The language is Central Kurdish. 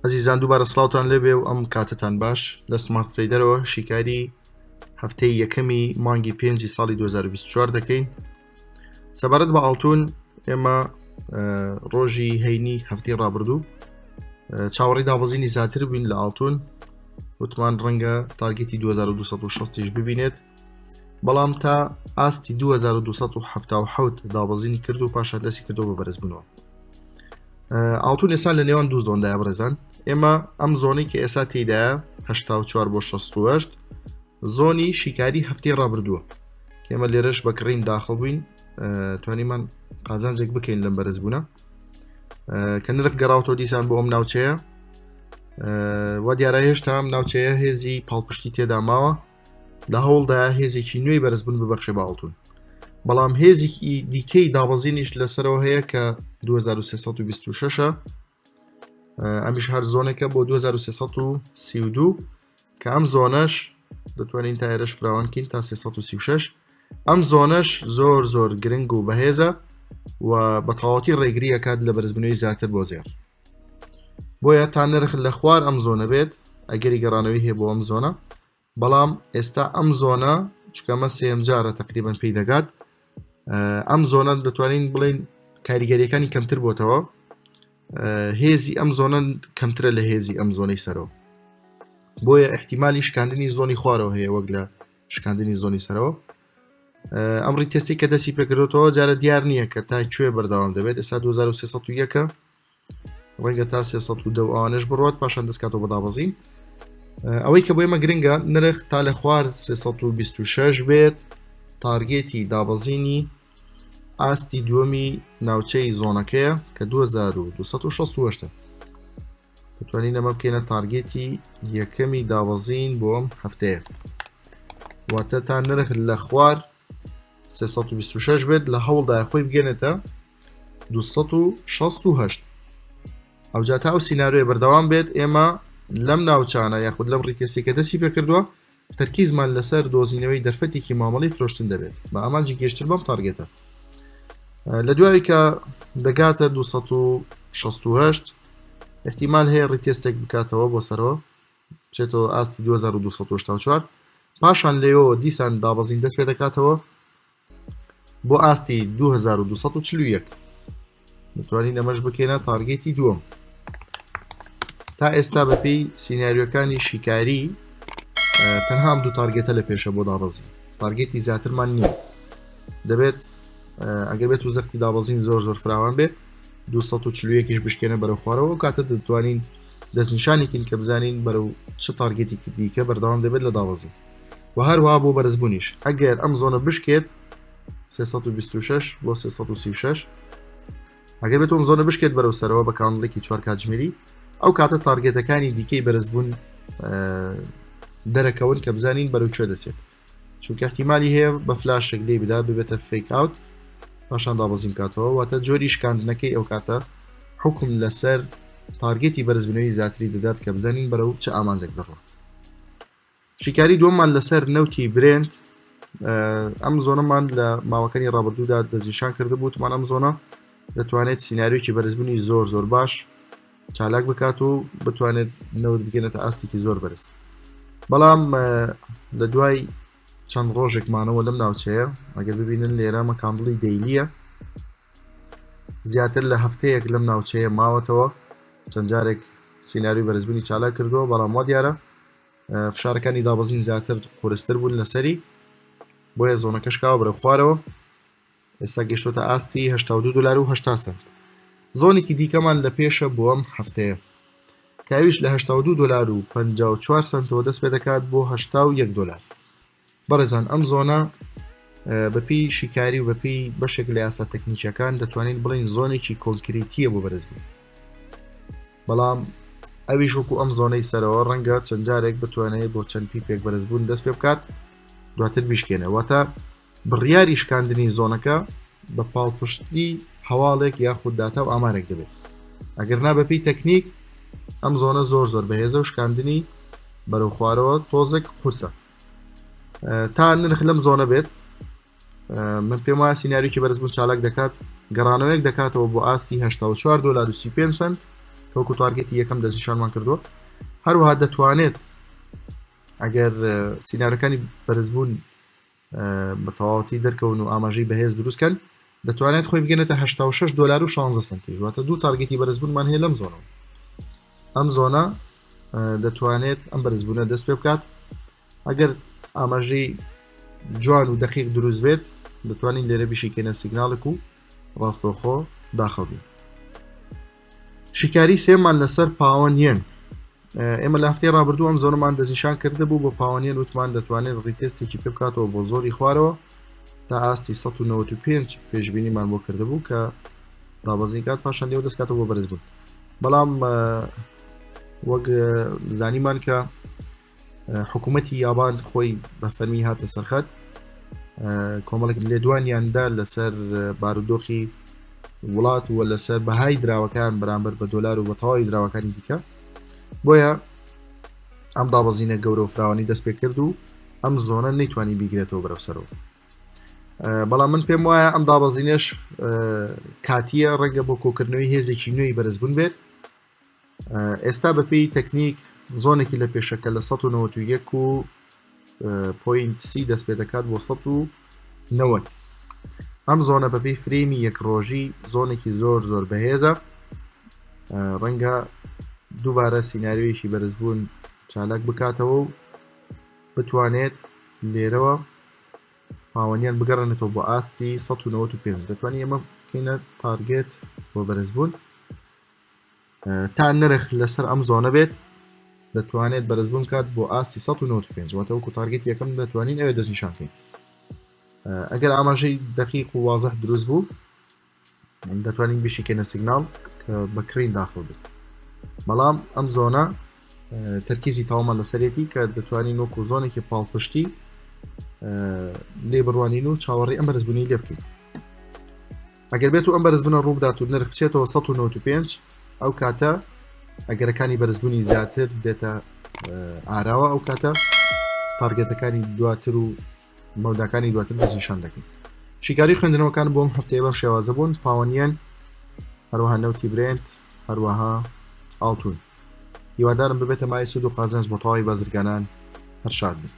ئەزیزان دووبارە سڵاوتان لێبێ و ئەم کاتتان باش لە سمارت ترەیدەرەوە شیکاری هەفتەی یەکەمی مانگی پێنجی ساڵی 2024 دەکەین سەبارەت بە ئاڵتون ئێمە ڕۆژی هەینی هەفتی ڕابردوو چاوەڕی دابەزینی زیاتر بووین لە ئاڵتون وتمان ڕەنگە target ی 2260یش ببینێت بەڵام تا ئاستی 2277 دابەزینی کرد و پاشان دەستی کردەوە بە بەرزبوونەوە ئاڵتون ئێستا لە نێوان دوو zone دایە بەڕێزان ئێمە ئەم zone ی کە ئێستا تێدایە 84 بۆ 68 zone ی شیکاری هەفتەی ڕابردووە ئێمە لێرەش بە کڕین داخڵ بووین توانیمان قازانجێک بکەین لەم بەرزبوونە کە نرخ گەڕاوتەوە دیسان بۆ ئەم ناوچەیە و دیارە هێشتا ئەم ناوچەیە هێزی پاڵپشتی تێدا ماوە لە هەوڵدا هێزێکی نوێی بەرزبوون ببەخشێ بە ئاڵتون بەڵام هێزێکی دیکەی دابەزینیش لەسەرەوە هەیە کە 2326 ئەمیش هەر zone ێکە بۆ 2332 کە ئەم zone ەش دەتوانین تا ئێرەش فراوانکەین تا 336 ئەم zone ەش زۆر زۆر گرنگ و بەهێزە و بە تەواوەتی ڕێگری ئەکات لە بەرزبوونەوەی زیاتر بۆ زێڕ بۆیە تا نرخ لە خوار ئەم zone ە بێت ئەگەری گەڕانەوەی هەیە بۆ ئەم zone ە بەڵام ئێستا ئەم zone ە چکەمە سێم جارە تقریبان پێی دەگات ئەم zone ە دەتوانین بڵین کاریگەریەکانی کەمتر بۆتەوە هێزی ئەم zone ە کەمترە لە هێزی ئەم zone ەی سەرەوە بۆیە احتیممالی شکاندنی zone ی خوارەوە هەیە وەک لە شکاندنی zone ی سەرەوە ئەم retest ی کە دەستی پێکردێتەوە جارە دیار نییە کە تا کوێ بەردەوام دەبێت ئێستا 2301 ڕەنگە تا 310 ئەوانش بڕات پاشان دەستکاتەوە بەدابەزین ئەوەی کە بۆ ئێمە گرنگە نرخ تا لە خوار 326 بێت target ی دابەزینی ئاستی دووەمی ناوچەی zone ەکەیە کە 2268 دەتوانین ئەمە بکەینە target ی یەکەمی دابەزین بۆ ئەم هەفتەیە واتە تا نرخ لە خوار 326 بێت لە هەوڵدا خۆی بگەنێتە 268 ئەوجا تا ئەو سیناریۆی بەردەوام بێت ئێمە لەم ناوچانە یاخود لەم retest ێک کە دەستی پێکردووە تەرکیزمان لەسەر دۆزینەوەی دەرفەتێکی مامەڵی فرۆشتن دەبێت بە ئامانجی گەشتن بەم target ە لە دوایی کە دەگاتە 268 احتیمال هەیە retest ێک بکاتەوە بۆ سەرەوە بچێتەوە ئاستی 2284 پاشان لێەوە دیسان دابەزین دەست پێ دەکاتەوە بۆ ئاستی 2241 دەتوانین ئەمەش بکەینە target ی دووەم تا ئێستا بەپێی سیناریۆکانی شیکاری تەنها ئەم دوو target ە لە پێشە بۆ دابەزین target ی زیاترمان نییە دەبێت ئەگەر بێت و زەختی دابەزین زۆر زۆر فراوان بێت 241یش بشکێنە بەرەو خوارەوە کاتە دەتوانین دەستنیشانێکین کە بزانین بەرەو چ target ێکی دیکە بەردەوام دەبێت لە دابەزین و هەروەها بۆ بەرزبوونیش ئەگەر ئەم zone ە بشکێت 326 بۆ 336 ئەگەر بێت ئەم zone ە بشکێت بەرەو سەرەوە بە candle ێکی چوار کاتژمێری ئەو کاتە target ەکانی دیکەی بەرزبوون دەرەکەون کە بزانین بەرەو کوێ دەچێت چونکە احتیممالی هەیە بە فلاشێک لێ بدات ببێتە fake out پاشان دابەزین کاتەوە واتە جۆری شکاندنەکەی ئەو کاتە حکم لەسەر target ی بەرزبوونەوەی زیاتری دەدات کە بزانین بەرەو چ ئامانجێک دەڕۆ شیکاری دووەممان لەسەر نەوتی برێنت ئەم zone ەمان لە ماوەکانی ڕابردوودا دەستنیشان کردبوو وتمان ئەم zone ە دەتوانێت سیناریۆکی بەرزبوونی زۆر زۆر باش چالاک بکات و بتوانێت نەوت بگەنێتە ئاستێکی زۆر بەرز بەڵام لە دوای چەند ڕۆژێکمانەوە لەم ناوچەیە ئەگەر ببینن لێرە مە candle ی daily یە زیاتر لە هەفتەیەک لەم ناوچەیە ماوەتەوە چەند جارێک سیناریۆی بەرزبوونی چالاک کردووە بەڵام وا دیارە فشارەکانی دابەزین زیاتر قورستر بوون لەسەری بۆیە zone ەکە شکاوە بەرەو خوارەوە ئێستا گەشتۆتە ئاستی 82 دلار و 80 سنت zone ێکی دیکەمان لە پێشە بۆ ئەم هەفتەیە کاویش لە 82 دلار و 54 سنتەوە دەست پێ دەکات بۆ 81 دلار بەڕێزان ئەم zone ە بەپی شیکاری و بەپی بەشێک لە یاسا تەکنیکیەکان دەتوانین بڵین zone ێکی کۆنکریتیە بۆ بەرزبوون بەڵام ئەویش وەکو ئەم zone ەی سەرەوە ڕەنگە چەند جارێک بتوانێت بۆ چەند pip ێک بەرزبوون دەست پێ بکات دواتر بیشکێنە واتە بڕیاری شکاندنی zone ەکە بە پاڵپشتی هەواڵێک یاخود داتا و ئامارێک دەبێت ئەگەر نا بەپی تەکنیک ئەم zone ە زۆر زۆر بەهێزە و شکاندنی بەرەو خوارەوە تۆزێک قورسە تا نرخ لەم zone ە بێت من پێم وایە سیناریۆکی بەرزبوون چالاک دەکات گەڕانەوەیەک دەکاتەوە بۆ ئاستی 84 دلار و 35 سنت. وەکو target ی یەکەم دەستنیشانمان کردووە. هەروەها دەتوانێت ئەگەر سیناریۆکانی بەرزبوون بە تەواوەتی دەرکەون و ئاماژەی بەهێز دروستکەن دەتوانێت خۆی بگەنێتە 86 دلار و 16 سنتیش واتە دوو target ی بەرزبوونمان هەیە لەم zone ەوە. ئەم zone ە دەتوانێت ئەم بەرزبوونە دەست پێ بکات. ئەگەر ئاماژەی جوان و دەقیق دروست بێت دەتوانین لێرە بیشیکەینە signal ێک و ڕاستەوخۆ داخڵ بین. شیکاری سێمان لەسەر پاوەن یەن. ئێمە لە هەفتەی ڕابردوو ئەم zone ەمان دەستنیشان کردبوو بۆ پاوەن یەن، وتمان دەتوانێت retest ێکی پێ بکاتەوە بۆ zone ی خوارەوە تا ئاستی 195 پێشبینیمان بۆ کردبوو کە دابەزین کات پاشان لێوە دەستکاتەوە بۆ بەرز بوون. بەڵام وەک زانیمان کە حکوومەتی یابان خۆی بە فەرمی هاتە سەرخەت، کۆمەڵێک لێدوانیاندا لەسەر بارودۆخی وڵات و لەسەر بەهای دراوەکان بەرامبەر بە دۆلار و بە تەواوی دراوەکانی دیکە. بۆیە ئەم دابەزینە گەورە و فراوانی دەست پێ کرد و ئەم zone ە نەیتوانی بیگرێتەوە بەرەو سەرەوە. بەڵام من پێم وایە ئەم دابەزینەش کاتیە، ڕەنگە بۆ کۆکردنەوەی هێزێکی نوێی بەرزبوون بێت. ئێستا بەپێی تەکنیک zone ێکی لە پێشەکە لە 191 و point سی دەست پێ دەکات بۆ 190. ئەم zone ە بەپێی frame ی یەک ڕۆژی zone ێکی زۆر زۆر بەهێزە، ڕەنگە دووبارە سیناریۆیەکی بەرزبوون چالاک بکاتەوە و بتوانێت لێرەوە پاوەنیان بگەڕێنێتەوە بۆ ئاستی 195. دەتوانین ئێمە بکەینە target بۆ بەرزبوون تا نرخ لەسەر ئەم zone ە بێت دەتوانێت بەرزبوون کات بۆ ئاستی 195، واتە وەکو target یەکەم دەتوانین ئەوێ دەستنیشان بکەین. ئەگەر ئاماژەی دقیق و وازح دروست بوو دەتوانین بیشیکەینە signal کە بە کڕین داخل بێت. بەڵام ئەم zone ە تەرکیزی تەوامان لەسەرێتی کە دەتوانین وەکو zone ێکی پاڵپشتی لێ بڕوانین و چاوەڕێی ئەم بەرزبوونی لێ بکەین. ئەگەر بێت و ئەم بەرزبوونە ڕووبدات و نرخ بچێتەوە 195، ئەو کاتە ئەگەرەکانی بەرزبوونی زیاتر دێتە ئاراوە، ئەو کاتە target ەکانی دواتر و مەوداکانی دواتر دەستنیشان دەکەین. شیکاری خوێندنەوەکان بۆم هەفتەیە بەم شێوازە بوون: پاوەنیەن، هەروەها نەوتی برێنت، هەروەها ئاڵتون. هیوادارم ببێتە مای سوود و قازانج بۆ تەواوی بازرگانان. هەر شاد بن.